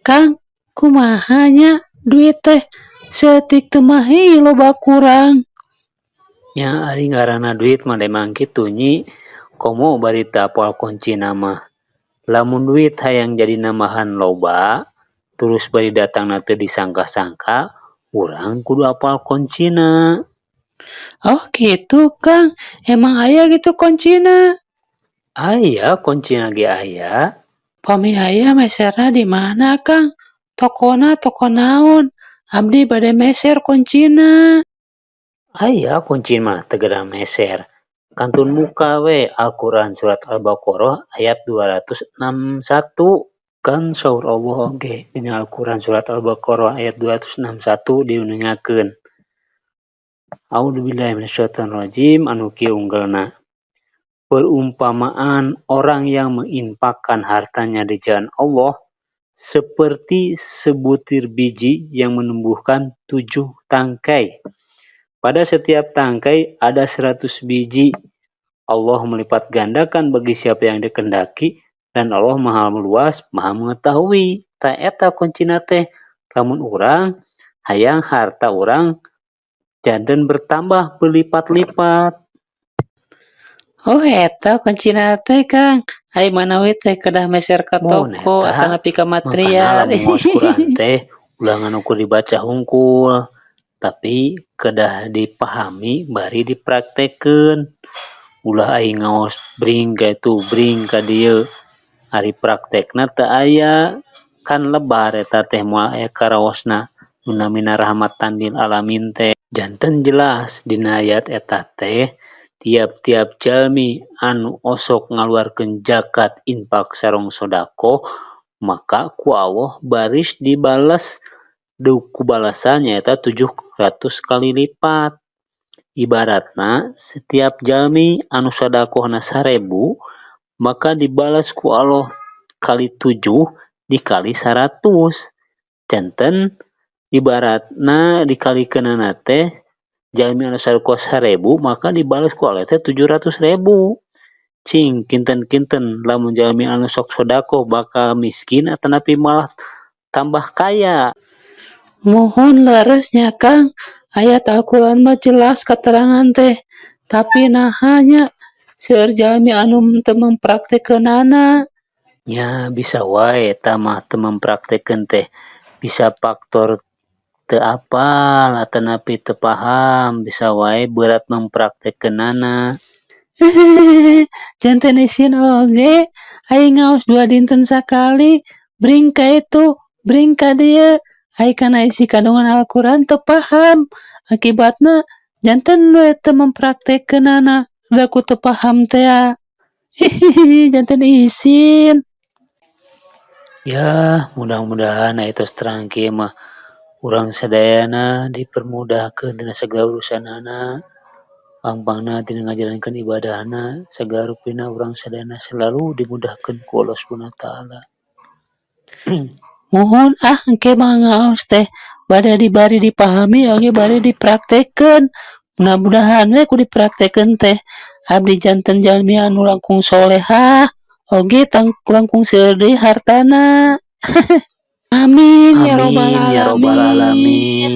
Kang, kumaha nya duit teh saeutik teu mahi loba kurang. Nya, ari ngaranna duit mah emang kitu, Nyi, komo bari teu apal kuncina mah. Lamun duit hayang jadi nambahan loba terus bari datangna teu disangka-sangka, urang kudu apal kuncina. Oh gitu, Kang, emang aya gitu kuncina? Aya, kuncina ge aya. Pami aya meserna di mana, Kang? Tokona toko naon? Abdi bade meser kuncina. Aya kunci mah, teu kedah meser. Kantun muka we Al-Qur'an surat Al-Baqarah ayat 261. Kan saur Allah oge dina Al-Qur'an surat Al-Baqarah ayat 261 diuningakeun. A'udzubillahi minasyaitonirrajim, anu kieu unggelna. Perumpamaan orang yang menginfakkan hartanya di jalan Allah seperti sebutir biji yang menumbuhkan tujuh tangkai. Pada setiap tangkai ada 100 biji. Allah melipat gandakan bagi siapa yang dikehendaki dan Allah Maha Luas, Maha Mengetahui. Tah, eta kuncina teh lamun urang hayang harta urang janten bertambah berlipat-lipat. Oh, eta kuncina teh, Kang. Ai manawi teh kedah meser ka Mun toko eta atanapi ka makana material. Lamun maos Quran teh ulah ngan ukur dibaca hungkul, tapi kedah dipahami bari dipraktekkeun. Ulah ai ngaos bring ka ditu bring ka dieu, ari praktekna teu aya, kan lebar eta teh, moal aya karaosna nu namina rahmatan lil alamin teh. Janten jelas dina ayat eta teh, tiap-tiap jalmi anu osok ngaluarkeun zakat, infak sareng sodaqoh, maka ku Allah baris dibales ku balasan nyaeta 700 kali lipat. Ibaratna setiap jalmi anu sodaqohna 1000, maka dibales ku Allah kali 7 dikali 100. Janten ibaratna dikalikeunana teh, jalmi anu sodaqoh 1000 maka dibales ku Allah teh 700.000. Cing kinten-kinten lamun jalmi anu sok sodaqoh bakal miskin atanapi malah tambah kaya? Muhun, leres nya, Kang, ayat Al-Qur'an mah jelas katerangan teh, tapi naha nya seueur jalmi anu teu mempraktekkeunana. Nya, bisa wae eta mah teu mempraktekkeun teh bisa faktor teu apal atanapi teu paham, bisa wae berat mempraktekkeunana. Janten isin oge ai ngaos 2 dinten sakali, bring ka itu bring ka dieu, ai kana isi kandungan Al-Qur'an teu paham, akibatna janten we teu mempraktekkeunana da ku teu paham tea. Janten isin. Yah, mudah-mudahan aya tos terang kieu mah urang sadayana dipermudahkeun dina sagala urusanana, pangpangna tina ngajalankeun ibadahna, sagala rupina urang sadayana selalu dimudahkeun ku Allah Subhanahu wa Ta'ala. Muhun, ah, engke mah ngaos teh bade dibari dipahami oge bari dipraktekkeun. Mudah-mudahan we ku dipraktekkeun teh abdi janten jalmi anu langkung solehah oge langkung seueur deui hartana. Amin ya robbal Amin ya robbal alamin. Alamin.